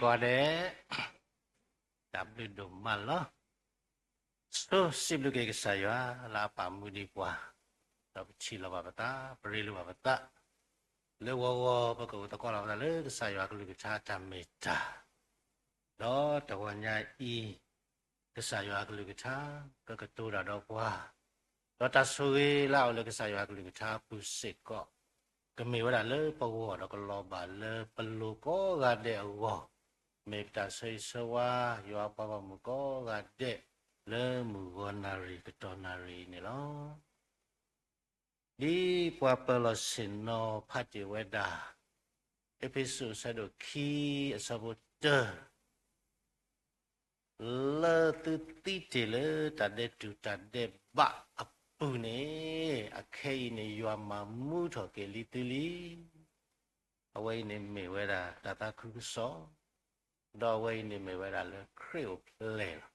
ကိးဂၤဒဲး, တၢ်ဘျုးဒိၣ်မးလီၤ. ဆိစံးဘျုးက့ၤကစၢ်ယွၤလၢအပာ်မူဒံးပှၤ, ဒီးပထံၣ်လိာ်ဘၣ်ပသး, ပရ့လိာ်ဘၣ်ပသး, လၢဂီၤဂီၤပကအိၣ်သကိးလီၤပသးလၢကစၢ်ယွၤကလုၢ်ကထါတၢ်မ့ၢ်တၢ်, ဒီးတဂီၤညါအံၤ ကစၢ်ယွၤကလုၢ်ကထါ ကကတိၤတၢ်ဒီးပှၤ, ဒီးတၢ်ဆိၣ်ဂ့ၤလၢအအိၣ်လၢကစၢ်ယွၤကလုၢ်ကထါအပူၤစ့ၢ်ကီး, ကမ့ၢ်ဝဲဒၣ်လၢပဂီၢ်ဒီးကလီၤဘၣ်လၢပလိၤကိးဂၤဒဲးအဂီၢ်, မ့ၢ်ပတၢ်ဆၢဂ့ၤဆၢဝါ ယွၤပှၤဂီၢ်မုၢ်ကိးဂၤဒဲး လၢမုၢ်ဂီၤနၣ်ရံၣ်ကတီၢ်နၣ်ရံၣ်အံၤန့ၣ်လီၤ. ဒ်ပှၤပၢၤလီၢ်ဆ့ၣ်နီၤဖးတ့ၢ်ဝဲဒၣ်, အ့းဖ့းစူးအဆၢဒိၣ်ခံ အဆၢဖိတၢ, လၢသုသံတ့ၢ်လၢတၢ်ဒဲးတူၢ်တၢ်ဒဲးဘးအပူၤန့ၣ်, အခဲအံၤန့ၣ် ယွၤမၤမူထီၣ်က့ၤလံသုလံ. အဝဲအံၤန့ၣ်မ့ၢ်ဝဲဒၣ်တၢ်သးခုကစီၣ်, ဒီးအဝဲအံၤန့ၣ်မ့ၢ်ဝဲဒၣ်လၢခရံာ်အိၣ်ဖျဲၣ်လီၤ.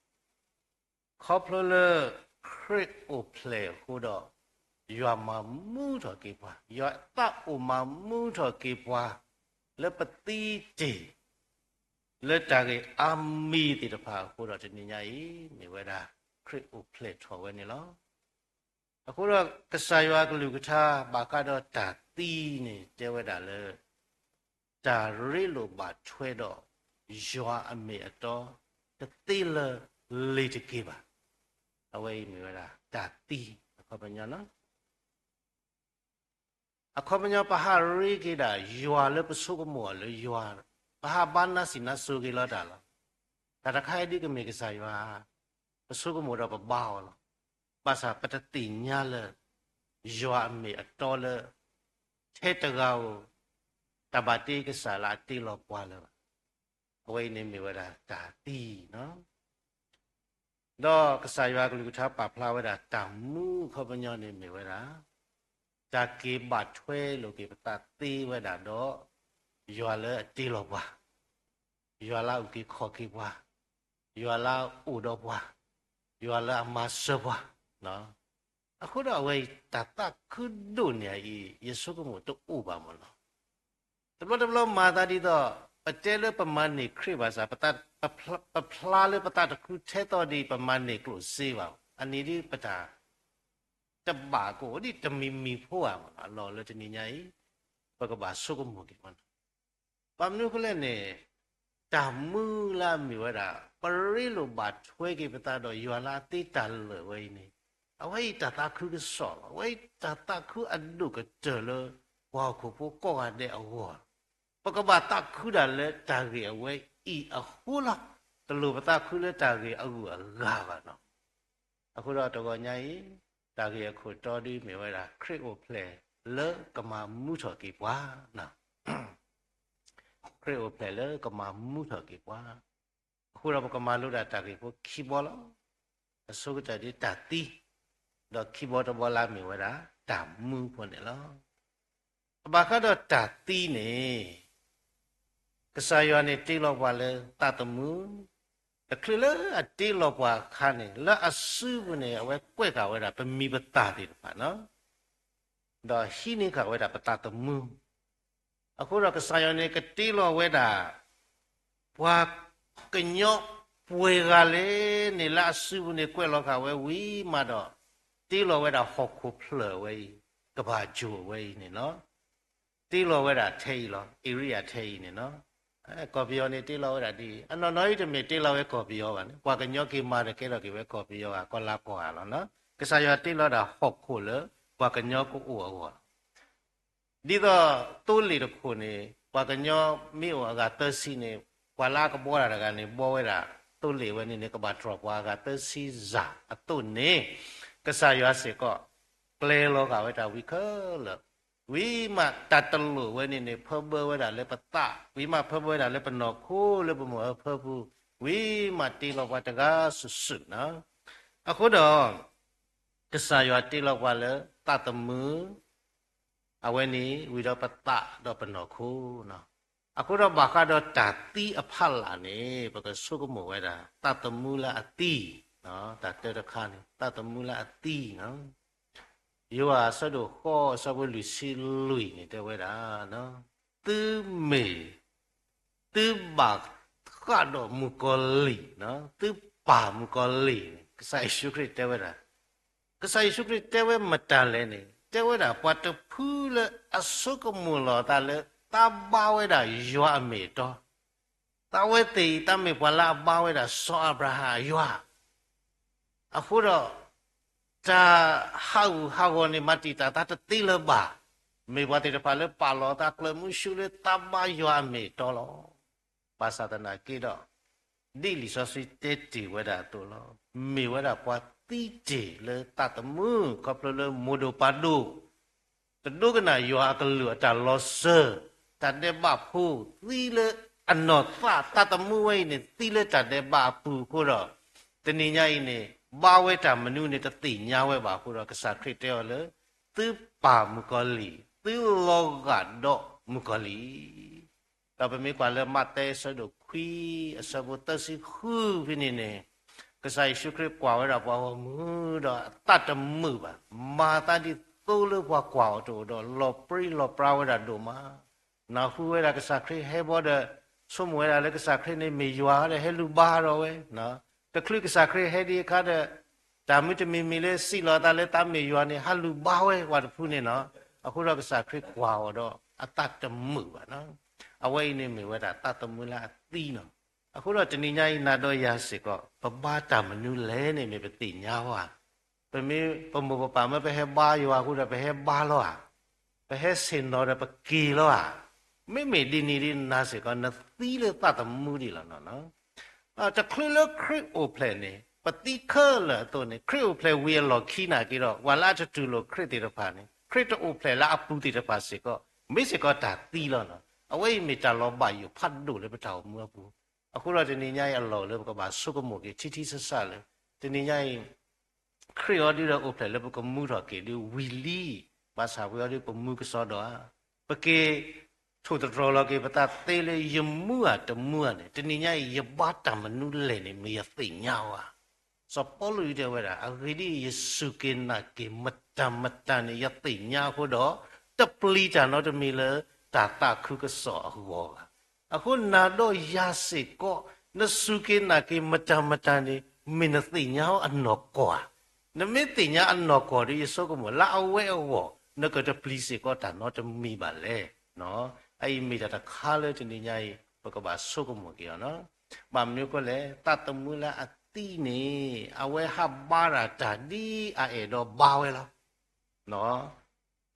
ခီဖျိလၢခရံာ်အိၣ်ဖျဲၣ်အဃိဒီး, ယွၤမၤမူထီၣ်က့ၤပှၤ, ယွၤသးအိၣ်မၤမူထီၣ်က့ၤပှၤ, လၢပသံတ့ၢ် လၢတၢ်ဂ့ၢ်အါမံၤသ့ၣ်တဖၣ်အဃိဒီး တနံၤညါအံၤ မ့ၢ်ဝဲဒၣ်ခရံာ်အိၣ်ဖျဲၣ်ထီၣ်ဝဲန့ၣ်လီၤ. အဃိဒီးကစၢ်ယွၤကလုၢ်ကထါဘၣ်ဃးဒီးတၢ်သံန့ၣ် တဲဝဲဒၣ်လၢ တၢ်ရ့လိာ်ဘၣ်ထွဲဒီးယွၤအမ့ၢ်အတီ တသ့လၢၤလ့ၤတက့ၢ်ဘၣ်. အဝဲအံၤမ့ၢ်ဝဲဒၣ်တၢ်သံအခီပညီလီၤ. အခီပညီ ပဟးရ့က့ၤဒၣ်ယွၤလၢပဆိကမိၣ်အီၤလၢယွၤ, ပဟးဘါနါစံးနါစိၤက့ၤလီၤတၢ်လီၤ. တၢ်တခါအံၤဒ်ကမ့ၢ်ကစၢ်ယွၤ, ပဆိကမိၣ်ဒီးပဘါအီၤလီၤ. ဘၣ်ဆၣ်ပတသ့ၣ်ညါလၢ ယွၤအမ့ၢ်အတီလၢ ထဲတဂၤဧိၤ တၢ်ဘၣ်တ့ကစၢ်လၢအတ့လီၤပှၤလၢၤဘၣ်. အဝဲအံၤန့ၣ်မ့ၢ်ဝဲဒၣ်တၢ်သံလီၤ. ဒီးကစၢ်ယွၤကလုၢ်ကထါပာ်ဖျါဝဲဒၣ်တၢ်မူအခီပညီန့ၣ်မ့ၢ်ဝဲဒၣ် တၢ်က့ၤဘၣ်ထွဲလိာ်က့ၤပသးသ့ဝဲဒၣ်ဒီး ယွၤလၢအတ့လီၤပှၤ, ယွၤလၢအအုၣ်က့ၤခီၣ်က့ၤပှၤ, ယွၤလၢအအိၣ်ဒီးပှၤ, ယွၤလၢအမၤစၢၤပှၤ. အဃိဒီးအဝဲအံၤ တၢ်သးခုဒိၣ်န့ၣ်အံၤ ယဆိကမိၣ်တအိၣ်ဘၣ်မ့ၢ်နီၤ. တဘျီတဘျီမၤသးဒ်သိး ပတဲလၢပမၤန့ၢ်ခရံာ်ဘၣ်ဆၣ် ပဖျါလၢပသးတခုထဲသိးဒ်ပမၤန့ၢ်ကျိၣ်စ့ဘၣ်. အန့ၣ်ဒ်ပတၢ် တဘၣ်ကအိၣ်ဒ်တမံၤမံၤဖိဧါမ့ၢ်နီၤ, အလီၢ်လၢတနံၤညါအံၤ ပကဘၣ်ဆိကမိၣ်က့ၤမ့ၢ်နီၤ. ဘၣ်မနုၤအဃိလဲၣ်န့ၣ် တၢ်မူလၢအမ့ၢ်ဝဲဒၣ် ပရ့လိာ်ဘၣ်ထွဲက့ၤပသးဒီးယွၤလၢအသ့တၢ်လၢာ်ဝဲအံၤန့ၣ် အဝဲအံၤတၢ်သးခုကစီၣ်လီၤ. အဝဲအံၤတၢ်သးခုအဒိၣ်ကတၢၢ်လၢ ပှၤဟီၣ်ခိၣ်ဖိကိးဂၤဒဲးအဂီၢ်လီၤ. ပကဘၣ်သးခုဒၣ်လၢတၢ်ဂ့ၢ်အဝဲအံၤအဃိလီၤ. တလိၣ်ပသးခုလၢတၢ်ဂ့ၢ်အဂုၤအဂၤဘၣ်နီၤ. အဃိဒီးတဂီၤညါအံၤ တၢ်ဂ့ၢ်အခိၣ်တီဒ်မ့ၢ်ဝဲဒၣ် ခရံာ်အိၣ်ဖျဲၣ်လၢကမၤမူထီၣ်က့ၤပှၤ ခရံာ်အိၣ်ဖျဲၣ်လၢကမၤမူထီၣ်က့ၤပှၤ, အဃိဒီးပကမၤလိဒၣ်တၢ်ဂ့ၢ်ဖိခံဘီလီၤ. အဆိကတၢၢ်ဒ်တၢ်သံ, ဒီးခံဘီတဘီလၢမ့ၢ်ဝဲဒၣ် တၢ်မူဖိန့ၣ်လီၤ. အဘၣ်ဃးဒီးတၢ်သံန့ၣ် ကစၢ်ယွၤန့ၣ်တ့လီၤပှၤလၢသးသမူ, တချုးလၢအတ့လီၤပှၤအခါန့ၣ် လၢအစုပူၤန့ၣ် အဝဲကွဲးဃာ်ဝဲဒၣ်ပမံၤပသၣ်သ့ၣ်တဖၣ်နီၤ ဒီးဟံးန့ၢ်ဃာ်ဝဲဒၣ်ပသးသမူ, အဃိဒီးကစၢ်ယွၤန့ၣ်ကတ့လီၤဝဲဒၣ် ပှၤကညီပှဲၤဂၤလဲၣ်န့ၣ် လၢအစုပူၤန့ၣ်ကွဲးလီၤဃာ်ဝဲဝံၤမးဒီး တ့လီၤဝဲဒၣ်ဟီၣ်ခိၣ်ဖျၢၣ်ဝဲအံၤ, ကဘၣ်ကၠိၤဝဲအံၤန့ၣ်လီၤ. တ့လီၤဝဲဒၣ်ထဲအံၤလီၤ, area ထဲအံၤန့ၣ်လီၤ. ကီၢ်ပယီၤန့ၣ်တ့လီၤဝဲဒၣ်ဒ်အံၤ, အနီၢ်နီၢ်အံၤတမ့ၢ်တ့လီၤဝဲကီၢ်ပယီၤဘၣ်န့ၣ်, ပှၤကညီက့ၤမၤဒီးကဲထီၣ်က့ၤဝဲကီၢ်ပယီၤဧါ, ကီၢ်လၤကီၢ်ဧါလီၤ. ကစၢ်ယွၤတ့လီၤဒၣ်ဟီၣ်ခိၣ်လၢပှၤကညီကအိၣ်အဂီၢ်လီၤ. ဒ်သိးသိလ့ၣ်တခိၣ်န့ၣ် ပှၤကညီမ့ၢ်အိၣ်အဂၤသၢဆံန့ၣ် ပှၤလၢအကဘှီတၢ်တဂၤန့ၣ် ဘှီဝဲဒၣ်သိလ့ၣ်ဝဲန့ၣ်န့ၣ် ကဘၣ်တြီၢ်ပှၤအဂၤသၢဆံစၢ်အသိးန့ၣ်, ကစၢ်ယွၤစ့ၢ်ကီး ကျဲၤလီၤဃာ်ဝဲတၢ်ဝံခဲလၢာ်, ဝံၤမးတၢ်တလိၣ်ဝဲန့ၣ်န့ၣ် ဖၢဘၢဝဲဒၣ်လၢပသး, ဝံၤမးဖၢဘၢဝဲဒၣ်လၢပနီၢ်ခိလၢပမိၢ်အၢဖၢပူၤ, ဝံၤမးတ့လီၤပှၤတဂၤစုာ်စုာ်နီၤ. အဃိဒီး ကစၢ်ယွၤတ့လီၤပှၤလၢသးသမူ, အဝဲန့ၣ်ဝံၤဒီးပသးဒီးပနီၢ်ခိနီၤ. အဃိဒီးဘၣ်ဃးဒီးတၢ်သံအဖီလာ်န့ၣ် ပကဆိကမိၣ်ဝဲဒၣ် သးသမူလၢအသံ, တၢ်တၢတခါန့ၣ် သးသမူလၢအသံနီၤ. ယိၤဟၣ်အဆၢဒိၣ်ဃိးအဆၢဖိလွံၢ်ဆံလွံၢ်န့ၣ် တဲဝဲဒၣ်, သုမ့ၢ်, သုဘၣ် သုဃၣ်ဒီးမုၣ်ကီၤလံၢ်, သုပၢ်မုၣ်ကီၤလံၢ်န့ၣ် ကစၢ်ယ့ၣ်ၡူးခရံာ်တဲဝဲဒၣ်, ကစၢ်ယ့ၣ်ၡူးခရံာ်တဲဝဲမတၤလဲၣ်န့ၣ် တဲဝဲဒၣ်ပှၤတဖုလၢအဆိကမိၣ်လီၤအသးလၢ တၢ်ဘါဝဲဒၣ်ယွၤအမ့ၢ်အတီ, တၢ်ဝဲသ့ၣ်အံၤ တၢ်မ့ၢ်ပှၤလၢအဘါဝဲဒၣ်စီၤအၤဘြၤဟၣ်အယွၤ အဃိဒီး တၢ်ဟးဂူာ်ဟးဂီၤန့ၣ် မၤတံာ်တာ်သးတသ့လၢၤဘၣ်. မ့ၢ်ပှၤသ့ၣ်တဖၣ်လၢပာ်လီၤသးကျၢၤမုဆူလၢတၢ်ဘါယွၤအမ့ၢ်အတီလီၤ. ဘၣ်ဆၣ်သနာ်က့ဒီး ဒ်လံာ်စီဆှံတဲတ့ၢ်ဝဲဒၣ်အသိးလီၤ. မ့ၢ်ဝဲဒၣ်ပှၤသံတ့ၢ်လၢသးသမူ ခီဖျိလၢမိၢ်ဒိၣ်ပၢ်ဒိၣ် တဒိကနၣ်ယွၤအကလုၢ်အတၢ်လီၤစၢၤ, တၢ်ဒဲးဘးဖိသံလၢအနီၢ်သး သးသမူဝဲအံၤန့ၣ် သံလၢတၢ်ဒဲးဘးအပူၤအဃိဒီး တနံၤညါအံၤန့ၣ် ဘါဝဲတၢ်မနုၤန့ၣ် တသ့ၣ်ညါဝဲဘၣ်အဃိဒီး ကစၢ်ခရံာ်တဲအီၤလၢ သုပၢ်မုၣ်ကီၤလံၢ်, သုလီၤဂာ်ဒီးမုၣ်ကီၤလံၢ် ဒီးပမ့ၢ်ကွၢ်လၢမးသဲအဆၢဒိၣ်ခွံ အဆၢဖိသၢဆံဃုဖဲန့ၣ်န့ၣ် ကစၢ်ယ့ၣ်ၡူးခရံာ်ကွၢ်ဝဲဒၣ်ပှၤဂီၢ်မုၢ်ဒီးအသးတမုာ်ဘၣ်, မၤသးဒ်သိးလၢပှၤကွၢ်အီၤတအိၣ်ဒီး လီၤပြံလီၤပြါဝဲဒၣ်ဒိၣ်မး, နၢ်ဟူဝဲဒၣ်ကစၢ်ခရံာ်ဟဲဘီဒီး ဆိကမိၣ်ဝဲဒၣ်လၢကစၢ်ခရံာ်န့ၣ်မ့ၢ်ယွၤဒီး ဟဲလူၤဘါဒီးဝဲ, တချုးကစၢ်ခရံာ်ဟဲဒံးအခါဒီး တၢ်မုၢ်တမံၤမံၤလၢစံးလီၤအသးလၢတၢ်မ့ၢ်ယွၤန့ၣ် ဟးလူၤဘါဝဲပှၤတဖုန့ၣ်နီၤ, အဃိဒီးကစၢ်ခရံာ်ကွၢ်အီၤဒီးအသးတမုာ်ဘၣ်နီၤ, အဝဲအံၤန့ၣ်မ့ၢ်ဝဲဒၣ်သးသမူလၢအသံနီၤ, အဃိဒီးတနံၤညါအံၤ နၤဒီးယၤစ့ၢ်ကီး ပဘါတၢ်မနုၤလဲၣ်န့ၣ် မ့ၢ်ပသ့ၣ်ညါဝဲဧါ, ပမ့ၢ်ပမိၢ်ပပၢ်မ့ၢ်ပဟဲဘါယွၤအဃိဒီး ပဟဲဘါလီၤဧါ, ပဟဲဆ့ၣ်နီၤဒီးပက့ၤလီၤဧါ, မ့မ့ၢ်ဒ်န့ၣ်ဒ်နၤစ့ၢ်ကီး နသံလၢသးသမူဒံးလီၤနီၤ. တချုးလၢခရံာ်အိၣ်ဖျဲၣ်န့ၣ် ပသံခဲလၢာ်အသိးန့ၣ် ခရံာ်အိၣ်ဖျဲၣ်ဝံၤအလီၢ်ခံနာ်က့ဒီး ပှၤလၢအတတူၢ်လိာ်ခရံာ်သ့ၣ်တဖၣ်န့ၣ် ခရံာ်တအိၣ်ဖျဲၣ်လၢအပူၤသ့ၣ်တဖၣ်စ့ၢ်ကီး မ့ၢ်စ့ၢ်ကီးတၢ်သံလီၤနီၤ. အဝဲအံၤမ့ၢ်တၢ်လီၤဘၣ်ယိၣ်ဖးဒိၣ်လၢပတၢ်အိၣ်မူအပူၤ, အဃိဒီးတနံၤညါအံၤအလီၢ်လၢပကဘၣ်ဆိကမိၣ်က့ၤထံထံဆးဆးလၢ တနံၤညါအံၤ ခရံာ်အီၤဒုဒီးအိၣ်ဖျဲၣ်လၢပကမူထီၣ်က့ၤဒုဝံၤလံ, ဘၣ်ဆၣ်ပှၤအီၤဒုပမူကစီဒီဧါ, ပက့ၤထိၣ်သတြီၤလီၤက့ၤပသးသ့လၢယမူဧါတမူဧါန့ၣ် တနံၤညါအံၤ ယဘါတၢ်မနုၤလဲၣ်န့ၣ် မ့ၢ်ယသ့ၣ်ညါဝဲဧါ. စီၤပီလူးတဲဝဲဒၣ် အဂ့ၢ်ဒ်အံၤ, ယစူၢ်က့ၤနာ်က့ၤမတၤမတၤန့ၣ် ယသ့ၣ်ညါအဃိဒီး တပျံၤတၢ်နီတမံၤလၢတၢ်သးခုကစီၣ်အဂီၢ်ဘၣ်. အဃိနၤဒီးယၤစ့ၢ်ကီး နစူၢ်က့ၤနာ်က့ၤမတၤမတၤန့ၣ် မ့ၢ်နသ့ၣ်ညါအီၤအနီၢ်ကီၢ်ဧါ. နမ့ၢ်သ့ၣ်ညါအနီၢ်ကီၢ်ဒီး ယဆိကမိၣ်လၢအဝဲအဂီၢ် နကတပျံၤစ့ၢ်ကီးတၢ်နီတမံၤဘၣ်လဲၣ်. အအံၤမ့ၢ်တၢ်တခါလၢတနံၤညါအံၤ ပကဘၣ်ဆိကမိၣ်က့ၤအီၤနီၤ. ဘၣ်မနုၤအဃိလဲၣ်, သးသမူလၢအသံန့ၣ် အဝဲဟးဘါတၢ်တၢ်ဒ်အအဲၣ်ဒိးဘါဝဲလီၤ.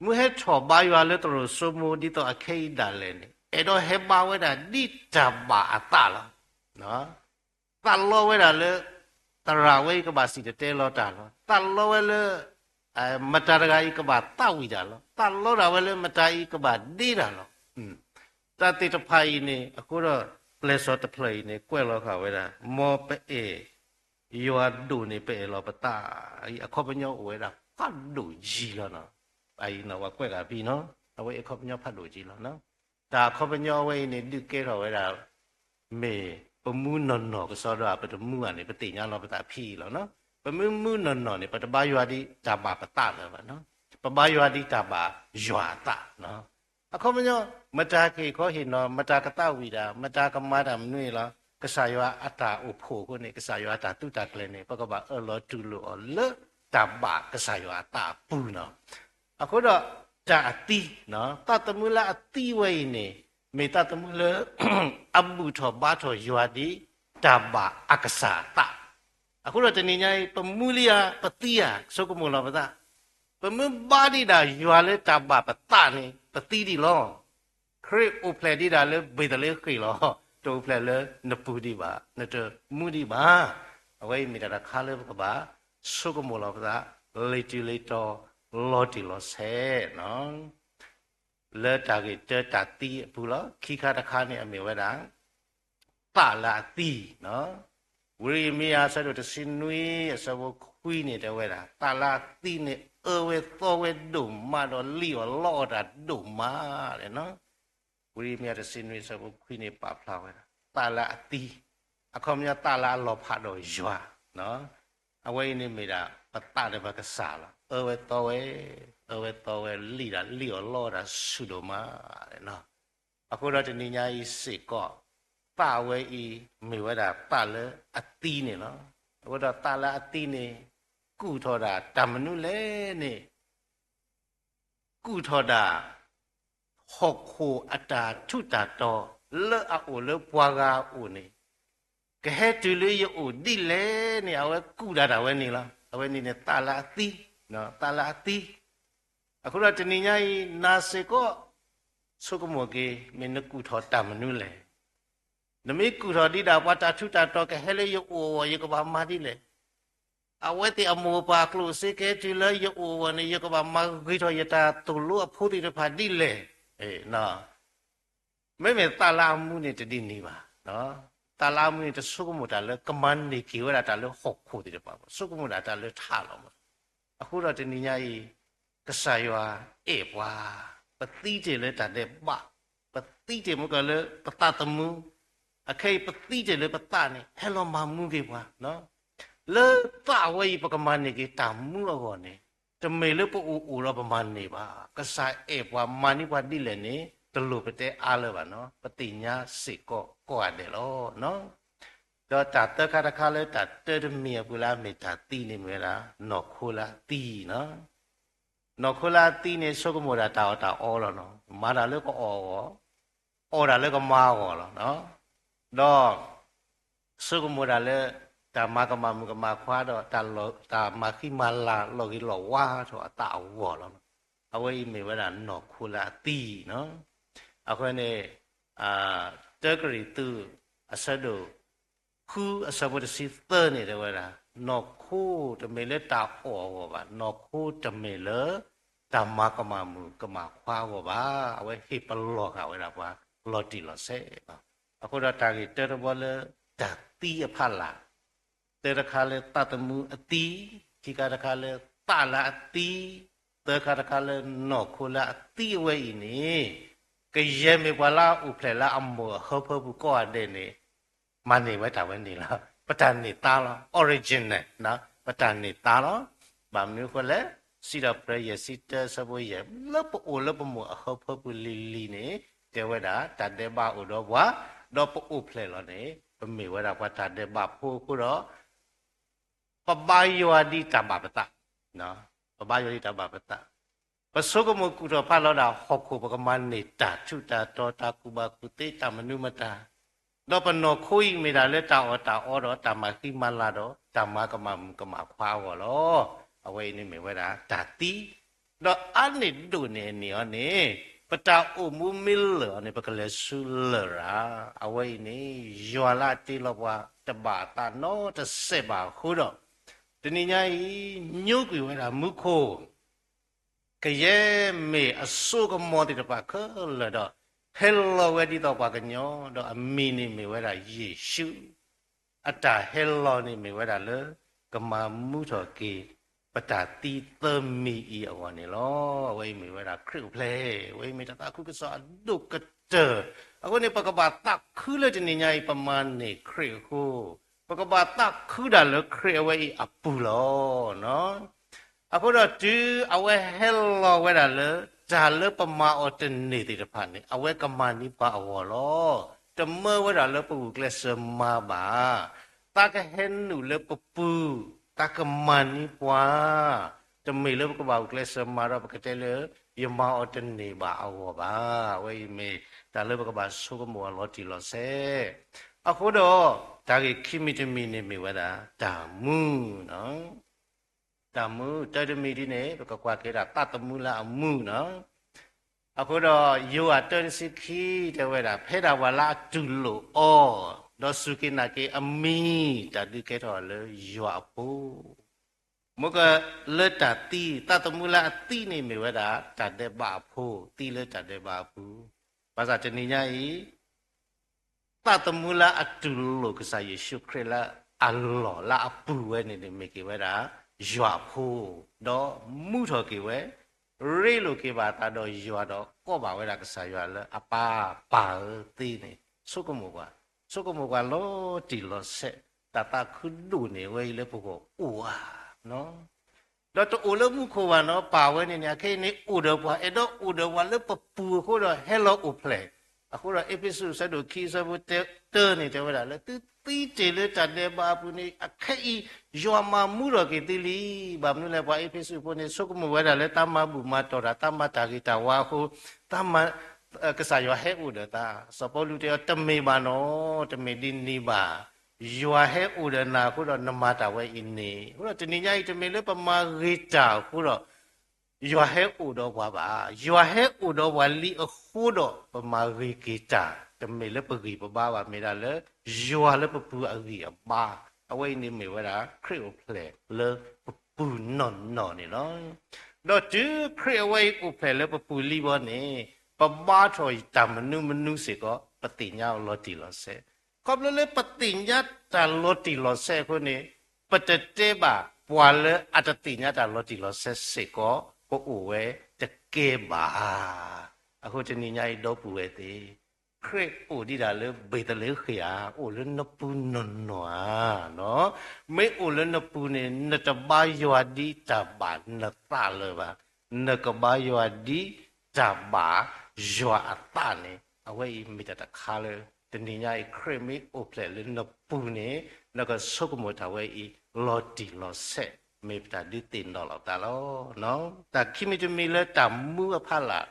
မုၢ်ဟဲထီၣ်ဘါယွၤလၢသရိာ်စိမိၤ ဒ်သိးအခဲအံၤဒၣ်လဲာ်န့ၣ် အဲၣ်ဒိးဟဲဘါဝဲဒၣ်ဒ်တၢ်ဘၣ်အသးလီၤ. သးလီဝဲဒၣ်လၢ သရၣ်ဝဲအံၤကဘၣ်စံၣ်တဲၤတဲလီၤတၢ်လီၤ. သးလီဝဲလၢ မတၤတဂၤအံၤကဘၣ်သးဝံၣ်တၢ်လီၤ. သးလီဒၣ်ဝဲလၢမတၤအံၤကဘၣ်ဒ့တၢ်လီၤ. တၢ်သ့ၣ်တဖၣ်အံၤန့ၣ် အဃိဒီး ပျဲၢ်စီၤတဖျၢၣ်အံၤန့ၣ် ကွဲးလီၤဃာ်ဝဲဒၣ် မ်ပအဲၣ် ယွၤဒိၣ်န့ၢ်ပအဲၣ်လီၤပသး, အခီပညီအိၣ်ဝဲဒၣ်ဖးဒိၣ်ယံၤလီၤနီၤ. အအံၤနီၤ ပှၤကွဲးဂၤဖံနီၤ, အဝဲအခီပညီဖးဒိၣ်ယံၤလီၤနီၤ. တၢ်အခီပညီအဝဲအံၤန့ၣ် ဒုးကဲထီၣ်ဝဲဒၣ် မ့ၢ်ပမူနီၢ်နီၢ်ကစီဒီဧါ ပတမူဧါန့ၣ် ပသ့ၣ်ညါလီၤပသးဖံအံၤလီၤနီၤ. ပမ့ၢ်မူနီၢ်နီၢ်န့ၣ် ပတဘါယွၤဒ်တၢ်ဘၣ်ပသးလၢၤဘၣ်နီၤ. ပဘါယွၤဒ်တၢ်ဘၣ်ယွၤအသးနီၤ. အခီပညီ မတၤကဟ့ၣ်ခီဟ့ၣ်နီၤ, မတၤကသးဝံၣ်တၢ်, မတၤကမၤတၢ်မနုၤအံၤလီၤ. ကစၢ်ယွၤအတၢ်အိၣ်ဖှိၣ်အဃိန့ၣ် ကစၢ်ယွၤအတၢ်သုးတၢ်ကျဲၤန့ၣ် ပကဘၣ်အၢၣ်လီၤတူၢ်လိာ်အီၤလၢတၢ်ဘၣ်ကစၢ်ယွၤအသးအပူၤနီၤ. အဃိဒီး တၢ်အသံ, သးသမူလၢအသံဝဲအံၤန့ၣ် မ့ၢ်သးသမူလၢ အဘူၣ်ထီၣ်ဘါထီၣ်ယွၤဒ်တၢ်ဘၣ်အကစၢ်အသး. အဃိဒီးတနံၤညါအံၤ ပမူလံဧါ, ပသံဧါ, ဆိကမိၣ်လီၤပသး. ပမ့ၢ်ဘါဒံးဒၣ်ယွၤလၢတၢ်ဘၣ်ပသးန့ၣ် ပသံဒံးလီၤ. ခရံာ်အိၣ်ဖျဲၣ်ဒံးဒၣ်လၢဘ့းသလ့ဃ့ၣ်လီၤ. တအိၣ်ဖျဲၣ်လၢနပူၤဒံးဘၣ်, နတမူဒံးဘၣ်. အဝဲအံၤမ့ၢ်တၢ်တခါလၢပကဘၣ် ဆိကမိၣ်လီၤပသး လီၤတံၢ်လီၤဆဲးနီၤ. လၢတၢ်ဂ့ၢ်တၢတၢ်သံအပူၤလီၤ. ခံခါတခါန့ၣ် အမ့ၢ်ဝဲဒၣ် သးလၢအသံနီၤ. ဝံယံးရမံယၤ အဆၢဒိၣ်တဆံနွံ အဆၢဖိခွံန့ၣ် တဲဝဲဒၣ် သးလၢအသံန့ၣ် အၢဝဲသီဝဲဒိၣ်မးဒီးလံၣ်အီၣ်လီအီၣ်တၢ်ဒိၣ်မးလဲၣ်နီၤ. ဝံယံးရမံယၤတဆံနွံ အဆၢဖိခွံန့ၣ် ပာ်ဖျါဝဲဒၣ် သးလၢအသံ, အခီပညီသးလၢအလီၤဖးဒီးယွၤ အဝဲအံၤန့ၣ်မ့ၢ်ဒၣ် ပသးဒီးပကစၢ်လီၤ. အၢဝဲသီဝဲ, အၢဝဲသီဝဲ လံၣ်ဒၣ်လံၣ်အီၣ်လီအီၣ်တၢ်ဆူၣ်ဒိၣ်မးနီၤ. အဃိဒီးတနံၤညါအံၤစ့ၢ်ကီး သးဝဲအံၤ မ့ၢ်ဝဲဒၣ်သးလၢအသံန့ၣ်လီၤ. အဃိဒီးသးလၢအသံန့ၣ် ကူၣ်ထီၣ်ဒၣ်တၢ်မနုၤလဲၣ်န့ၣ် ကူၣ်ထီၣ်ဒၣ် ဟီၣ်ခိၣ်အတၢ်ထူးတၢ်တီၤ လၢအအိၣ်လၢပှၤဂၤအအိၣ်န့ၣ် ကဟဲတုၤလၢယအိၣ်ဒ်လဲၣ်န့ၣ် အဝဲကူၣ်ဒၣ်တၢ်ဝဲန့ၣ်လီၤ. အဝဲန့ၣ်န့ၣ် သးလၢအသံ, သးလၢအသံ. အဃိဒီးတနံၤညါအံၤ နၤစ့ၢ်ကီး ဆိကမိၣ်က့ၤ မ့ၢ်နကူၣ်ထီၣ်တၢ်မနုၤလဲၣ်. နမ့ၢ်ကူၣ်ထီၣ်ဒံးဒၣ် ပှၤတၢ်ထူးတၢ်တီၤကဟဲလၢယအိၣ်အဂီၢ် ယကဘၣ်မၤဒ်လဲၣ်. အဝဲသ့ၣ်အမိၢ်အပၢ်အကျိၣ်စ့ကဟဲတုၤလၢယအိၣ်အဂီၢ်န့ၣ် ယကဘၣ်မၤဂ့ၤထီၣ်ယတၢ်သိၣ်လိအဖိသ့ၣ်တဖၣ်ဒ်လဲၣ်. မ့မ့ၢ်သးလၢအမူန့ၣ်တဒ်န့ၣ်ဘၣ်. သးလၢအမူန့ၣ် တဆိကမိၣ်တၢ်လၢ ကမၤန့ၢ်က့ၤဝဲဒၣ်တၢ်လၢဟီၣ်ခိၣ်သ့ၣ်တဖၣ်ဘၣ်, ဆိကမိၣ်ဒၣ်တၢ်လၢထးလီၤမး. အဃိဒီးတနံၤညါအံၤ ကစၢ်ယွၤအဲၣ်ပှၤ, ပသံတ့ၢ်လၢတၢ်ဒဲးဘး, ပသံတ့ၢ်မ့ၢ်ကလၢပသးသမူ, အခဲအံၤပသံတ့ၢ်လၢပသးန့ၣ် ဟဲလီၤမၤမူက့ၤပှၤ. လၢသးဝဲအံၤ ပကမၤန့ၢ်က့ၤတၢ်မူအဂီၢ်န့ၣ် တမ့ၢ်လၢပအိၣ်အိၣ်ဒီးပမၤန့ၢ်ဘၣ်. ကစၢ်အဲၣ်ပှၤမၤန့ၢ်ပှၤဒ်လဲၣ်န့ၣ် တလိၣ်ပတဲအါလၢၤဘၣ်နီၤ, ပသ့ၣ်ညါစ့ၢ်ကီးကိးဂၤဒဲးလီၤ. ဒီးတၢ်သၢခါတခါလၢတၢ်တၢတမံၤအပူၤလၢအမ့ၢ်တၢ်သံန့ၣ်မ့ၢ်ဝဲဒၣ် နီၢ်ခိလၢအသံနီၤ. နီၢ်ခိလၢအသံန့ၣ် ဆိကမိၣ်ဒၣ်တၢ်အီၣ်တၢ်အီလီၤနီၤ, မၤတၢ်လၢကအီၣ်အဂီၢ်, အီၣ်ဒၣ်လၢကမၤအဂီၢ်လီၤ. ဒီး ဆိကမိၣ်ဒၣ်လၢ တၢ်မၤကမၣ်မုၣ်ကမၣ်ခွါဒီး တၢ်မၤဃံမၤလၤလီၤဂ့ၤလီၤဝါထီၣ်အသးအဂီၢ်လီၤ. အဝဲအံၤမ့ၢ်ဝဲဒၣ်နီၢ်ခိလၢအသံနီၤ. အဃိန့ၣ် တၢကရံၣ်သူး အဆၢဒိၣ်ဃု အဆၢဖိတဆံသၢန့ၣ် တဲဝဲဒၣ် နီၢ်ခိတမ့ၢ်လၢတၢ်အီၣ်အဂီၢ်ဘၣ်, နီၢ်ခိတမ့ၢ်လၢ တၢ်မၤကမၣ်မုၣ်ကမၣ်ခွါအဂီၢ်ဘၣ်. အဝဲဟ့ၣ်ပလီၢ်ဃာ်ဝဲဒၣ်ပှၤလီၤတံၢ်လီၤဆဲးလီၤ. အဃိဒီးတၢ်ဂ့ၢ်တၢတဘီလၢ တၢ်သံအဖီလာ်, တၢတခါလၢသးသမူအသံ, ခံခါတခါလၢသးလၢအသံ, သၢခါတခါလၢနီၢ်ခိလၢအသံအဝဲအံၤန့ၣ် ကယဲၢ်မ့ၢ်ပှၤလၢအအိၣ်ဖျဲၣ်လၢအမိၢ်အဟၢဖၢပူၤကိးဂၤဒဲးန့ၣ် မၤန့ၢ်ဝဲတၢ်ဝဲန့ၣ်လီၤ. ပတၢ်န့ၢ်သါလီၤ, original ပတၢ်န့ၢ်သါလီၤ. ဘၣ်မနုၤအဃိလဲၣ်, စံးထီၣ်ပတြၢၤယဲၢ်ဆံတၢ အဆၢဖိယဲၢ်, လၢပအိၣ်လၢပမိၢ်အဟၢဖၢပူၤလံၤလံၤန့ၣ် တဲဝဲဒၣ် တၢ်ဒဲးဘးအိၣ်ဒီးပှၤ, ဒီးပအိၣ်ဖျဲၣ်လီၤန့ၣ် ပမ့ၢ်ဝဲဒၣ်ပှၤတၢ်ဒဲးဘးဖိအဃိဒီး ပဘါယွၤဒ်တၢ်ဘၣ်ပသး, ပဘါယွၤဒ်တၢ်ဘၣ်ပသး. ပဆိကမိၣ်ကူၣ်ထီၣ်ဖးလီၤဒၣ်ဟီၣ်ခိၣ် ပကမၤန့ၢ်တၢ်ထူးတၢ်တီၤ တၢ်ကူၣ်ဘၣ်ကူၣ်သ့ တၢ်မနုၤမတၤ, ဒီးပနီၢ်ခိအံၤမ့ၢ်ဒၣ်လၢတၢ်အီၣ်တၢ်အီဒီး တၢ်မၤဃံမၤလၤဒီး တၢ်မၤကမၣ်မုၣ်ကမၣ်ခွါအဂီၢ်လီၤ. အဝဲအံၤန့ၣ်မ့ၢ်ဝဲဒၣ်တၢ်သံ ဒီးအါန့ၢ်ဒိၣ်န့ၢ်အန့ၣ်အီၤန့ၣ် ပတၢ်အိၣ်မူမ့ၢ်လၢာ်အီၤန့ၣ် ပကလဲၤဆူလရာ်, အဝဲအံၤန့ၣ် ယွၤလၢအတ့လီၤပှၤတဘၣ်အသးနီတစဲးဘၣ်အဃိဒီး တနံၤညါအံၤ ညိကွံာ်ဝဲဒၣ်မူခိၣ် ကယဲၢ်မ့ၢ်အစိကမီၤသ့ၣ်တဖၣ်ခဲလၢာ်ဒီး ဟဲလီၤဝဲဒ်သိးပှၤကညီ ဒီးအမံၤန့ၣ်မ့ၢ်ဝဲဒၣ်ယ့ၣ်ၡူး အတၢ်ဟဲလီၤန့ၣ်မ့ၢ်ဝဲဒၣ်လၢ ကမၤမူထီၣ်က့ၤ ပတၢ်သံသၢမံၤအံၤအဂီၢ်န့ၣ်လီၤ. အဝဲအံၤမ့ၢ်ဝဲဒၣ်ခရံာ်အိၣ်ဖျဲၣ်, အဝဲအံၤမ့ၢ်တၢ်သးခုကစီၣ်အဒိၣ်ကတၢၢ်. အဃိန့ၣ် ပကဘၣ်သးခုလၢတနံၤညါအံၤ ပမၤန့ၢ်ခရံာ်အဃိ, ပကဘၣ်သးခုဒၣ်လၢခရံာ်အဝဲအံၤအပူၤလီၤ. အဃိဒီးတုၤအဝဲဟဲလီၤဝဲဒၣ်လၢ တၢ်လၢပမၤအီၤတန့ၢ်သ့ၣ်တဖၣ်န့ၣ် အဝဲကမၤန့ၢ်ပှၤအဂီၢ်လီၤ. တမၢဝဲဒၣ်လၢပဂုာ်ကျဲးစၢးမၤဘၣ်. သးကဟဲနုာ်လၢပပူၤ, သးကမၤန့ၢ်ပှၤ, တမ့ၢ်လၢပကဘၣ်ဂုာ်ကျဲးစၢးမၤဒီး ပကတဲလၢ ယမၤအီၤတန့ၢ်ဘၣ်အဂီၢ်ဘၣ်. အဝဲအံၤမ့ၢ်တၢ်လၢပကဘၣ်ဆိကမိၣ်အီၤလီၤတံၢ်လီၤဆဲး. အဃိဒီး တၢ်ဂ့ၢ်ခံမံၤတမံၤန့ၣ်မ့ၢ်ဝဲဒၣ် တၢ်မူ တၢ်မူ တၢတမံၤဒ်န့ၣ် ပကကွၢ်က့ၤဒၣ်သးသမူလၢအမူနီၤ. အဃိဒီး ယိၤဟၣ်တၢတဆံခံ တဲဝဲဒၣ် ဖဲဒၣ်ပှၤလၢအတူၢ်လိာ်အီၤ, ဒီးစူၢ်က့ၤနာ်က့ၤအမံၤ, တၢ်ဒုးကဲထီၣ်လၢယွၤအဖိ မ့ၢ်ကလၢတၢ်သံ, သးသမူလၢအသံန့ၣ်မ့ၢ်ဝဲဒၣ် တၢ်ဒဲးဘးအဖိ, သံလၢတၢ်ဒဲးဘးအပူၤ. ဘၣ်ဆၣ်တနံၤညါအံၤ သးသမူလၢအတူၢ်လိာ်ကစၢ်ယ့ၣ်ၡူးခရံာ်လၢအလီၢ်လၢအပူၤဝဲန့ၣ်န့ၣ် မ့ၢ်က့ၤဝဲဒၣ် ယွၤအဖိ, ဒီးမူထီၣ်က့ၤဝဲ, ရ့လိာ်က့ၤဘၣ်အသးဒီးယွၤဒီးကိးဘၣ်ဝဲဒၣ်ကစၢ်ယွၤလၢအပၢ်ပၢ်ဧၢသ့န့ၣ် ဆိကမိၣ်ပှၤ, ဆိကမိၣ်ပှၤလီၤတံၢ်လီၤဆဲး, တၢ်သးခုဒိၣ်န့ၢ်ဝဲအံၤလၢပဂီၢ်အိၣ်ဧါနီၤ. ဒီးတအိၣ်လၢမူခိၣ်ဘၣ်နီၤ, ပၢ်ဝဲန့ၣ်န့ၣ် အခဲအံၤန့ၣ်အိၣ်ဒီးပှၤ, အဲၣ်ဒိးအိၣ်ဒီးပှၤလၢပပူၤအဃိဒီးဟဲလီၤအိၣ်ဖျဲၣ်. အဃိဒီးအ့းဖ့းစူးအဆၢဒိၣ်ခံအဆၢဖိတၢ တၢ်လၢသုသံတၢ်န့ၣ် တဲဝဲဒၣ်လၢသုသံတ့ၢ်လၢတၢ်ဒဲးဘးအပူၤန့ၣ် အခဲအံၤ ယွၤမၤမူထီၣ်က့ၤသုလံ. ဘၣ်မနုၤလဲၣ် ပှၤအ့းဖ့းစူးဖိန့ၣ် ဆိကမိၣ်ဝဲဒၣ်လၢတၢ်မၤဘူၣ်မၤတီၢ်တၢ် တၢ်မၤတၢ်ဂ့ၤတၢ်ဝါအဃိ တၢ်မၤ ကစၢ်ယွၤဟဲအိၣ်ဒီးသး. စီၤပီလူးတဲအီၤ တမ့ၢ်ဘၣ်နီၤ, တမ့ၢ်ဒ်န့ၣ်ဘၣ်. ယွၤဟဲအိၣ်ဒီးနၤအဃိဒီး နမၤတၢ်ဝဲအံၤန့ၣ်. အဃိဒီးတနံၤညါအံၤ တမ့ၢ်လၢပမၤဂ့ၤတၢ်အဃိဒီး ယွၤဟဲအိၣ်ဒီးပှၤဘၣ်. ယွၤဟဲအိၣ်ဒီးပှၤလံအဃိဒီး ပမၤဂ့ၤက့ၤတၢ်, တမ့ၢ်လၢပဂံၢ်ပဘါဘၣ်, မ့ၢ်ဒၣ်လၢယွၤလၢပပူၤအဂံၢ်အဘါ. အဝဲအံၤန့ၣ်မ့ၢ်ဝဲဒၣ် ခရံာ်အိၣ်ဖျဲၣ်လၢပပူၤနီၢ်နီၢ်န့ၣ်လီၤ. ဒီးတုၤခရံာ်အဝဲအံၤအိၣ်ဖျဲၣ်လၢပပူၤလံဘီန့ၣ် ပဘါထီၣ်တၢ်မနုၤမနုၤစ့ၢ်ကီး ပသ့ၣ်ညါအီၤလီၤတံၢ်လီၤဆဲး. ခီဖျိလၢပသ့ၣ်ညါတၢ်လီၤတံၢ်လီၤဆဲးအဃိန့ၣ် ပတတဲဘၣ် ပှၤလၢအတသ့ၣ်ညါတၢ်လီၤတံၢ်လီၤဆဲးစ့ၢ်ကီး ကအိၣ်ဝဲတကဲဘၣ်. အဃိတနံၤညါအံၤ ဒီပုၢ်ဝဲၢ်သ့ၣ်, ခရံာ်အိၣ်ဒံးဒၣ်လၢဘ့းသလ့ဃ့ၣ်ဧါ, အိၣ်လၢနပူၤနီၢ်နီၢ်ဧါ. မ့ၢ်အိၣ်လၢနပူၤန့ၣ် နတဘါယွၤဒ်တၢ်ဘၣ်နသးလၢၤဘၣ်, နကဘါယွၤဒ်တၢ်ဘၣ်ယွၤအသးန့ၣ်. အဝဲအံၤမ့ၢ်တၢ်တခါလၢ တနံၤညါအံၤ ခရံာ်မ့ၢ်အိၣ်ဖျဲၣ်လၢနပူၤန့ၣ် နကဆိကမိၣ်တၢ်ဝဲအံၤ လီၤတံၢ်လီၤဆဲး မ့ၢ်ပတၢ်ဒုးသ့ၣ်နီၣ်လီၤပသးလီၤ. တၢ်ခံမံၤတမံၤလၢတၢ်မူအဖီလာ်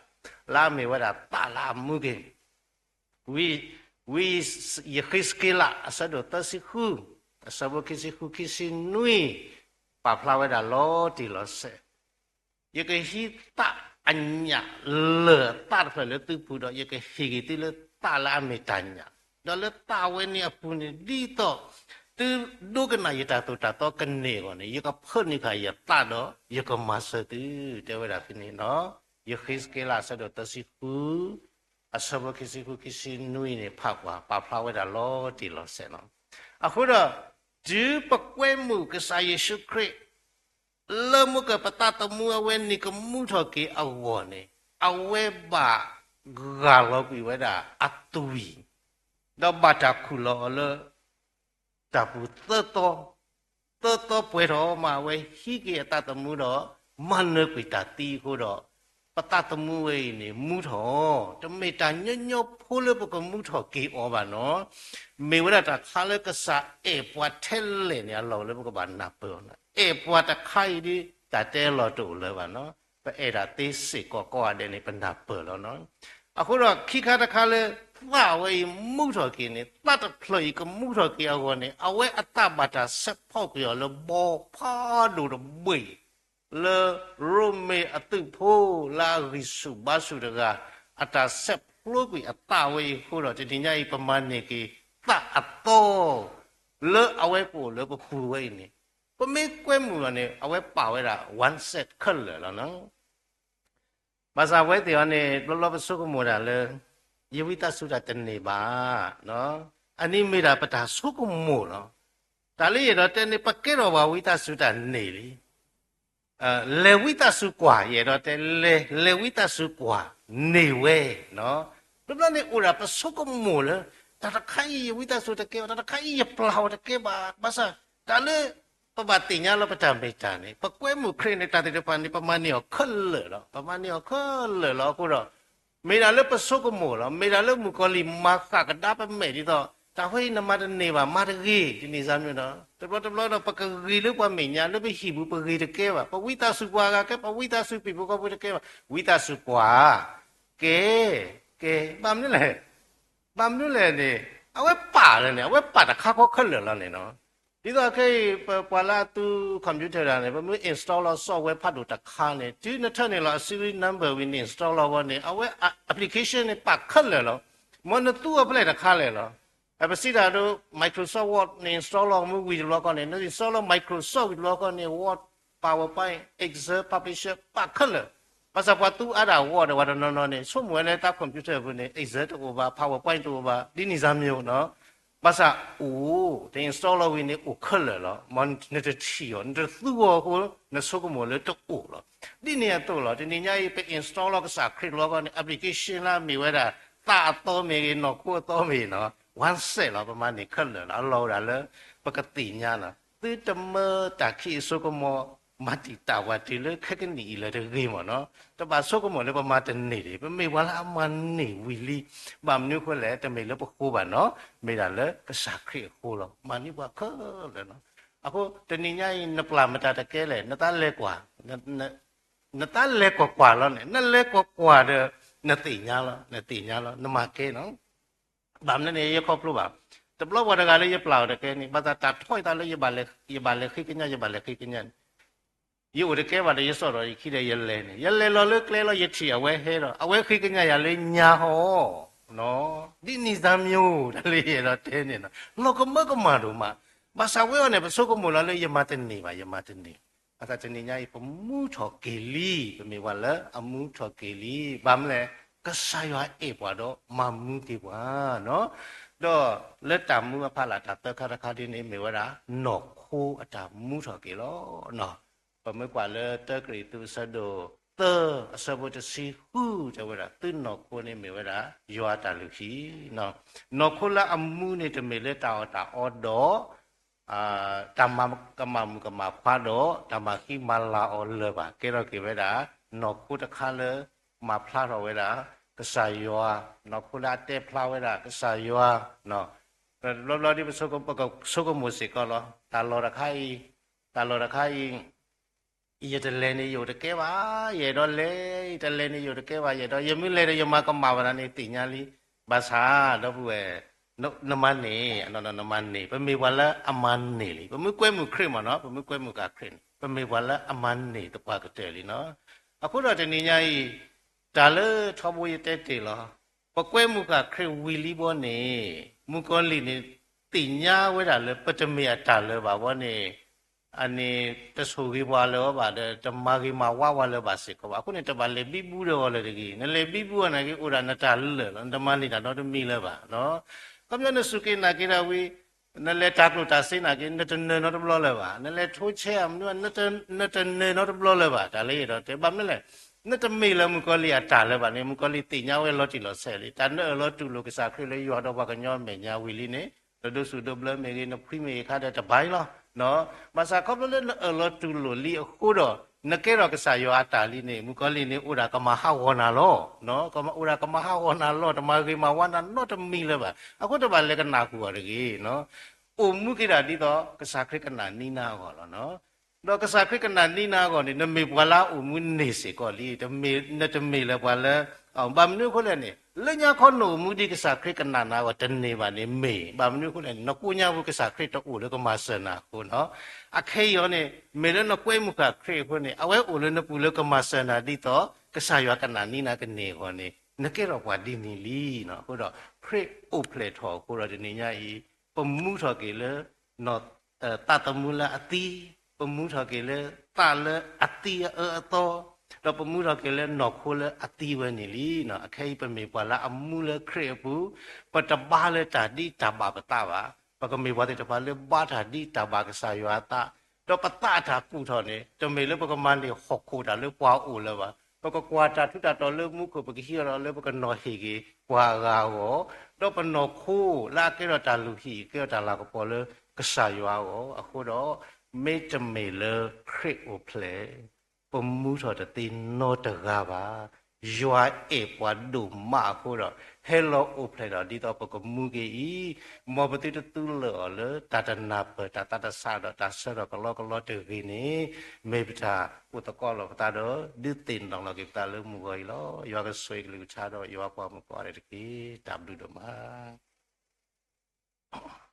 လၢအမ့ၢ်ဝဲဒၣ်သးလၢအမူက့ၤ ဝံ ယဃ့းစက့လး အဆၢဒိၣ်သၢဆံဃု အဆၢဖိခံဆံဃု ခံဆံနွံ ပာ်ဖျါဝဲဒၣ်လီၤတံၢ်လီၤဆဲး, ယကဟံးသးအညၣ်လၢာ်အသးတဖျၢၣ်လၢသုပူၤဒီး ယကဟ့ၣ်က့ၤသုလၢသးလၢအမ့ၢ်တၢ်ညၣ်, ဒီးလၢသးဝဲန့ၣ်အပူၤန့ၣ် ဒ်သိး သုဒိကနၣ်ယတၢ်သိၣ်တၢ်သီကန့ၢ်အဂီၢ်န့ၣ် ယကဖၢနုာ်ဃာ်ယသးဒီး ယကမၤစၢၤသု, တဲဝဲဒၣ်ဖဲန့ၣ်လီၤ. ယဃ့းစက့လး အဆၢဒိၣ်သၢဆံဃု အဆၢဖိခံဆံဃု ခံဆံနွံန့ၣ် ဖးကွၢ် ပာ်ဖျါဝဲဒၣ်လီၤတံၢ်လီၤဆဲးလီၤ. အဃိဒီး တုၤပကွဲမုာ်ကစၢ်ယ့ၣ်ၡူးခရံာ် လၢမူကပသးသမူအဝဲန့ၣ်ကမူထီၣ်က့ၤအဂီၢ်န့ၣ် အဝဲဘၣ်ဂၢ်လီၤကွံာ်ဝဲဒၣ်အသွံၣ်, ဒီးဘၣ်တၢ်ခူၣ်လီၤအီၤလၢ တၢ်ပူၤသၢသီ, သၢသီပှဲၤထီၣ်မး အဝဲဟံးက့ၤအသးသမူဒီး မၤနၢၤကွံာ်တၢ်သံအဃိဒီး ပသးသမူဝဲအံၤန့ၣ် မူထီၣ်, တမ့ၢ်တၢ်ညီညီဖိလၢပကမူထီၣ်က့ၤအီၤဘၣ်နီၤ. မ့ၢ်ဝဲဒၣ်တၢ်ခါလၢကစၢ်အဲၣ်ပှၤထဲလဲၣ်န့ၣ် အလီၢ်လၢပကဘၣ်နၢ်ပၢၢ်အီၤ, အဲၣ်ပှၤတခါအံၤဒီး တၢ်တဲလီၤတအိၣ်လၢၤဘၣ်နီၤ. ပအဲၣ်ဒၣ်သ့စ့ၢ်ကီးကိးဂၤဒဲးန့ၣ် ပနၢ်ပၢၢ်လီၤနီၤ. အဃိဒီးခံခါတခါလၢ သးဝဲအံၤမူထီၣ်က့ၤန့ၣ် သးတဖျၢၣ်အံၤကမူထီၣ်က့ၤအဂီၢ်န့ၣ် အဝဲအသးဘၣ်တၢ်ဆဲးဖီၣ်ကွံာ်အီၤလၢဘီဖးဒိၣ်တဘ့ၣ် လၢရိမ့ၤအသုးဖိလၢအဂံၢ်ဆူၣ်ဘါဆူၣ်တဂၤ အတၢ်ဆဲးဖျိးကွံာ်အသးဝဲအံၤအဃိဒီး တနံၤညါအံၤ ပမၤန့ၢ်က့ၤသးအသီ လၢအဝဲကအိၣ်လၢပပူၤဝဲအံၤန့ၣ် ပမ့ၢ်ကွဲမုာ်လီၤန့ၣ် အဝဲပာ်ဝဲဒၣ် one set ခဲလၢာ်လီၤနီၤ. ဘၣ်ဆၣ်ဝဲသ့ၣ်အီၤန့ၣ် ဘျီဘျီပဆိကမိၣ်ဒၣ်လၢ ယဝံသးစူၤတၢ်တန့ၢ်ဘၣ်. အန့ၣ်မ့ၢ်ဒၣ်ပတၢ်ဆိကမိၣ်လီၤ. တၢ်လၢယအဲၣ်ဒိးတဲန့ၣ် ပကဲထီၣ်ဘၣ်ဝံသးစူၤတၢ်န့ၢ်လံ လဲၤဝံသးစူၤကွၢ်, ယအဲၣ်ဒိးတဲ လဲၤ လဲၤဝံသးစူၤကွၢ်န့ၢ်ဝဲ. ဘျီဘျီန့ၣ်အိၣ်ဒၣ်ပဆိကမိၣ်လၢ တၢ်တခါအံၤယဝံသးစူၤတကဲဘၣ်, တၢ်တခါအံၤယပျၢ်အီၤတကဲဘၣ်. ဘၣ်ဆၣ် တၢ်လၢ ပဘၣ်သ့ၣ်ညါလၢပတၢ်မ့ၢ်တၢ်န့ၣ် ပကွဲမုာ်ခရံာ်န့ၣ် တၢ်သ့ၣ်တဖၣ်န့ၣ် ပမၤန့ၢ်အီၤခဲလၢာ်လီၤ. ပမၤန့ၢ်အီၤခဲလၢာ်လီၤ. အဃိဒီး မ့ၢ်ဒၣ်လၢပဆိကမိၣ်လီၤ. မ့ၢ်ဒၣ်လၢမုၣ်ကီၤလံၢ်မၤဃၣ်ကဒါပမဲာ်ဒ်သိး တၢ်ဝဲအံၤနမၤတန့ၢ်ဘၣ် မၤတဂ့ၤ တနံၤစၢ်မ့ၢ်ဒီး တဘျီတဘျီဒီး ပကဂ့ၤလၢပှၤမဲာ်ညါ လၢပဟံၣ်ပူၤပဂ့ၤတကဲဘၣ်. ပဝံသးစူၤပှၤဂၤကဲ ပဝံသးစူၤပံၤဖိကီၢ်ဖိတကဲဘၣ်. ဝံသးစူၤကွၢ် ကဲ ကဲ ဘၣ်မနုၤလဲၣ် ဘၣ်မနုၤလဲၣ်န့ၣ် အဝဲပာ်လၢန့ၣ် အဝဲပာ်တခါဃီခဲလၢာ်လီၤန့ၣ်နီၤ. ဒ်သိးခဲအံၤ ပပှၤလၢအသူ computer တၢ်န့ၣ် ပမ့ၢ် install လီၤ software ဖးဒိၣ်တခါန့ၣ် တုၤနထၢန့ၢ်လီၤအ serial number ဝံၤန့ၣ် install လီၤဝဲန့ၣ် အဝဲ application န့ၣ် ပာ်ခဲလၢာ်လီၤ. မ်နသူအီၤဖဲလဲၣ်တခါလဲၣ်လီၤ. ပစံးတၢ်ဒိ Microsoft Word န့ၣ် install လီၤမ့ၢ်ဝံၤတဘျီဃီန့ၣ် န install လီၤ Microsoft ဝံၤတဘျီဃီန့ၣ် Word, PowerPoint, Excel, Publisher ပာ်ခဲလၢာ်. ဘၣ်ဆၣ်ပှၤသူအါဒၣ် Word ဒီးပှၤတနီၤနီၤန့ၣ် ဆိကမိၣ်ဝဲလၢတၢ် computer အပူၤန့ၣ် Excel တအိၣ်ဘၣ်, PowerPoint တအိၣ်ဘၣ် ဒ်န့ၣ်စၢ်မ့ၢ်နီၤ. ဘၣ်ဆၣ်အိၣ် တ install လီၤဝံၤန့ၣ် အိၣ်ခဲလၢာ်လီၤ. မ်နတထံၣ်အီၤ နတသူအီၤအဃိ နဆိကမိၣ်လၢတအိၣ်လီၤ. ဒ်န့ၣ်အသိးလီၤ. တနံၤညါအံၤ ပ install လီၤကစၢ်ခရံာ်တဘျီဃီန့ၣ် application လၢအမ့ၢ်ဝဲဒၣ် သးအသီမ့ၢ်ဂ့ၤ နီၢ်ခိအသီမ့ၢ်ဂ့ၤနီၤ one set လီၤ. ပမၤန့ၢ်ခဲလၢာ်လီၤ. အလီၢ်ဝဲဒၣ်လၢ ပကသ့ၣ်ညါလီၤ. သုတမၢတၢ်ခံးအစိကမီၤ မၤတံာ်တာ်ပှၤတုၤလၢခဲကနံၣ်အံၤလၢၤတဂ့ၤမ့ၢ်နီၤ. တဘၣ်ဆိကမိၣ်လၢပမၤတန့ၢ်ဒံး, ပမ့ၢ်ပှၤလၢအမၤန့ၢ်ဝံၤလံ. ဘၣ်မနုၤအဃိလဲၣ်, တမ့ၢ်လၢပဃိဘၣ်နီၤ, မ့ၢ်ဒၣ်လၢကစၢ်ခရံာ်အဃိလီၤ. မၤန့ၢ်ပှၤခဲလၢာ်နီၤ. အဃိတနံၤညါအံၤ နပျၢ်မတၤတကဲလဲၣ်, နတၢ်လဲၤကွၢ် နတၢ်လဲၤကွၢ်ကွၢ်လီၤန့ၣ်, နလဲၤကွၢ်ကွၢ်ဒီး နသ့ၣ်ညါလီၤ, နသ့ၣ်ညါလီၤ, နမၤကဲနီၤ. ဘၣ်မနုၤန့ၣ် ယခီဖျိဘၣ်, တဘျီပှၤတဂၤလၢယပျၢ်အီၤတကဲန့ၣ် ဘၣ်သးတၢ်ထီၣ်ယသးလၢ ယဘၣ်လဲၤဃ့ကညး, ယဘၣ်လဲၤဃ့ကညးန့ၣ်, ယအိၣ်တကဲဘၣ်ဒီး ယစိာ်ဒီးယခံဒီးယလဲၤန့ၣ်, ယလဲၤလီၤလၢကျဲလီၤ, ယထံၣ်အဝဲဟဲဒီး အဝဲဃ့ကညးယၤလၢညါဟီ, ဒ်နံၤစၢ်မၠိ တၢ်လၢယအဲၣ်ဒိးတဲန့ၣ်နီၤ, လီၤကမၢကမၣ်ဒိၣ်မး. ဘၣ်ဆၣ်ဝဲအီၤန့ၣ် ပဆိကမိၣ်လီၤလၢယမၤတန့ၢ်ဘၣ်, ယမၤတန့ၢ်. ဘၣ်ဆၣ်တနံၤညါအံၤ ပမူထီၣ်က့ၤလံ, ပမ့ၢ်ပှၤလၢအမူထီၣ်က့ၤလံ. ဘၣ်မနုၤလဲၣ်, ကစၢ်ယွၤအဲၣ်ပှၤဒီးမၤမူက့ၤပှၤနီၤ. ဒီးလၢတၢ်မူအဖီလာ် တၢ်သၢခါတခါဒ်န့ၣ် မ့ၢ်ဝဲဒၣ် နီၢ်ခိအတၢ်မူထီၣ်က့ၤလီၤ. ပမ့ၢ်ကွၢ်လၢတၢကရံၣ်သူးအဆၢဒိၣ်သၢ အဆၢဖိတဆံဃု တဲဝဲဒၣ် သုနီၢ်ခိန့ၣ်မ့ၢ်ဝဲဒၣ် ယွၤအတၢ်လုၢ်ဟံၣ် နီၢ်ခိလၢအမူန့ၣ် တမ့ၢ်လၢတၢ်အီၣ်တၢ်အီဒီး တၢ်မၤကမၣ်မုၣ်ကမၣ်ခွါဒီး တၢ်မၤဃံမၤလၤအီၤလၢၤဘၣ်. ကဲထီၣ်က့ၤဝဲဒၣ် နီၢ်ခိတခါလၢ မၤဖျါထီၣ်ဝဲဒၣ် ကစၢ်ယွၤ, နီၢ်ခိလၢအတဲဖျါဝဲဒၣ် ကစၢ်ယွၤ, တဘျီဘျီဒ်ပဆိကမိၣ်စ့ၢ်ကီးလီၤ. တၢ်လီၢ်တခါအံၤ, တၢ်လီၢ်တခါအံၤ ယတလဲၤန့ၣ် ယအိၣ်တကဲဘၣ်, ယအဲၣ်ဒိးလဲၤ, ယတလဲၤန့ၣ် ယအိၣ်တကဲဘၣ်, ယအဲၣ်ဒိး, ယမ့ၢ်လဲၤဒီး ယမၤကမၣ်ဝဲဒၣ်န့ၣ် သ့ၣ်ညါလံ. ဘၣ်ဆၣ် ဒီပုၢ်ဝဲၢ်, နမၤန့ၢ်, အနီၢ်နီၢ်နမၤန့ၢ်, ပမ့ၢ်ပှၤလၢအမၤန့ၢ်လံ. ပမ့ၢ်ကွဲမုာ်ခရံာ်မ့ၢ်နီၤ, ပမ့ၢ်ကွဲမုာ်ဃာ်ခရံာ်န့ၣ် ပမ့ၢ်ပှၤလၢအမၤန့ၢ်သပှၢ်ကတၢၢ်လံနီၤ. အဃိဒီးတနံၤညါအံၤ တၢ်လၢထီဘိယတဲတ့ၢ်လီၤ, ပကွဲမုာ်ဃာ်ခရံာ်ဝံၤလံဘီန့ၣ် မုၣ်ကီၤလံၢ်န့ၣ် သ့ၣ်ညါဝဲဒၣ်လၢပတမ့ၢ်အတၢ်လၢၤဘၣ်ဘီန့ၣ် အန့ၣ် တဆိၣ်ဂ့ၤပှၤလၢၤဘၣ်ဒီး တမၤဂ့ၤမၤဝါပှၤလၢၤဘၣ်စ့ၢ်ကီးဘၣ်. အဃိန့ၣ် တဘၣ်လဲၤဘံဘူဒီးအီၤလၢၤတဂ့ၤ. နလဲၤဘံဘူအီၤနာ်က့ အိၣ်ဒၣ်နတၢ်လၢာ်လီၤ, နတမၤန့ၢ်တၢ်နီတမံၤလၢၤဘၣ်. ခီပညီနစူၢ်က့ၤနာ်က့ၤဒၣ်ဝံၤ နလဲၤတၢ်ကျိၣ်တၢ်စ့နာ်က့ နတနၢၤနီတဘျီလၢၤဘၣ်, နလဲၤထိဆဲးအမနုၤ နတနၢၤနီတဘျီလၢၤဘၣ်. တၢ်လၢယအဲၣ်ဒိးတဲ ဘၣ်မနုၤလဲၣ်, နတမ့ၢ်လၢမုၣ်ကီၤလံၢ်အတၢ်လၢၤဘၣ်န့ၣ် မုၣ်ကီၤလံၢ်သ့ၣ်ညါဝဲလီၤတံၢ်လီၤဆဲးလံ. တၢ်နအၢၣ်လီၤတူၢ်လိာ်ကစၢ်ခရံာ်လၢယွၤဒီးပှၤကညီအမဲာ်ညါဝံၤလံန့ၣ် နဒိးစူၣ်ဒိးဘျၢမ့ၢ်ဂ့ၤ, နဖှံမ့ၢ်ဂ့ၤခါဒီးတဘၣ်အံၤလီၤ. ဘၣ်ဆၣ်ခီဖျိလၢနအၢၣ်လီၤတူၢ်လိာ်လံအဃိဒီး နကဲထီၣ်ကစၢ်ယွၤအတၢ်လံန့ၣ် မုၣ်ကီၤလံၢ်န့ၣ် အိၣ်ဒၣ်ကမၤဟးဂီၤနၤလီၤ. အိၣ်ဒၣ်ကမၤဟးဂီၤနၤလီၤ, တမၤဂ့ၤမၤဝါနၤနီတမံၤလၢၤဘၣ်. အဃိတဘၣ်လဲၤကနၣ်ဟူအီၤတဂ့ၤ. အိၣ်မူက့ၤဒၣ်ဒ်သိး ကစၢ်ခရံာ်ကနၣ်န့ၢ်နၤအဂီၢ်လီၤ. ဒီးကစၢ်ခရံာ်ကနၣ်န့ၢ်နၤအဂီၢ်န့ၣ် နမ့ၢ်ပှၤလၢအအိၣ်မူန့ၢ်စ့ၢ်ကီးလံ, နတမ့ၢ်လၢပှၤလၢ, ဘၣ်မနုၤအဃိလဲၣ်န့ၣ် လၢညါခီနအိၣ်မူဒ်ကစၢ်ခရံာ်ကနၣ်နၤအဂီၢ်တန့ၢ်ဘၣ်န့ၣ်မ့ၢ်, ဘၣ်မနုၤအဃိလဲၣ်န့ၣ် နကိးညါပူၤကစၢ်ခရံာ်တအိၣ်လၢကမၤစၢၤနၤအဃိနီၤ. အခဲအံၤအီၤန့ၣ် မ့ၢ်လၢနကွဲမုာ်ဃာ်ခရံာ်အဃိန့ၣ် အဝဲအိၣ်လၢနပူၤလၢကမၤစၢၤနၤဒ်သိး ကစၢ်ယွၤကနၣ်န့ၢ်နၤကန့ၢ်အဂီၢ်န့ၣ် နကဲထီၣ်ပှၤဒ်န့ၣ်လံနီၤ. အဃိဒီး ခရံာ်အိၣ်ဖျဲၣ်ထီၣ်အဃိဒီးတနံၤညါအံၤ ပမူထီၣ်က့ၤလၢ သးသမူလၢအသံ, ပမူထီၣ်က့ၤလၢသးလၢအသံအအၢအသီ, ဒီးပမူထီၣ်က့ၤလၢနီၢ်ခိလၢအသံဝဲန့ၣ်လံနီၤ. အခဲအံၤပမ့ၢ်ပှၤလၢအမူလၢခရံာ်အပူၤ, ပတဘါလၢတၢ်ဒ်တၢ်ဘၣ်ပသးဘၣ်. ပကမ့ၢ်ပှၤသ့ၣ်တဖၣ်လၢဘါတၢ်ဒ်တၢ်ဘၣ်ကစၢ်ယွၤအသး, ဒီးပသးအတၢ်ကူၣ်ထီၣ်န့ၣ် တမ့ၢ်လၢပကမၤန့ၢ်ဟီၣ်ခိၣ်တၢ်လၢပှၤအအိၣ်လၢၤဘၣ်. ပကကွၢ်တၢ်ထူးတၢ်တီၤလၢမူခိၣ် ပကဟံးအီၤဒီးလၢပကနီၤဟ့ၣ်က့ၤပှၤအဂၤအဂီၢ်, ဒီးပနီၢ်ခိလၢအကဲထီၣ်တၢ်လုၢ်ဟံၣ် ကဲထီၣ်တၢ်လၤကပီၤလၢကစၢ်ယွၤအဂီၢ်. အဃိဒီး မ့တမ့ၢ်လၢခရံာ်အိၣ်ဖျဲၣ် ပမူထီၣ်တသ့နီတဂၤဘၣ်. ယွၤအဲၣ်ပှၤဒိၣ်မးအဃိဒီး ဟဲလီၤအိၣ်ဖျဲၣ်ဒီးဒ်သိးပကမူက့ၤအံၤ, မ်ပသုတသူလၢာ်အီၤလၢတၢ်တနၢ်ပၢၢ် တၢ်သးတဆးဒီးတၢ်ဆၢထီၣ်ကလီကလီတဂ့ၤန့ၣ်, မ့ၢ်ပတၢ်အိၣ်သကိးလီၤပသးဒီး ဒုးသ့ၣ်နီၣ်လီၤက့ၤပသးလၢမုၢ်ဂီၤအံၤလီၤ. ယွၤကဆိၣ်ဂ့ၤကလုၢ်ကထါဒီးယွၤပှၤမုၣ်ကိးဂၤဒဲးတက့ၢ်. တၢ်ဘျုးဒိၣ်မး.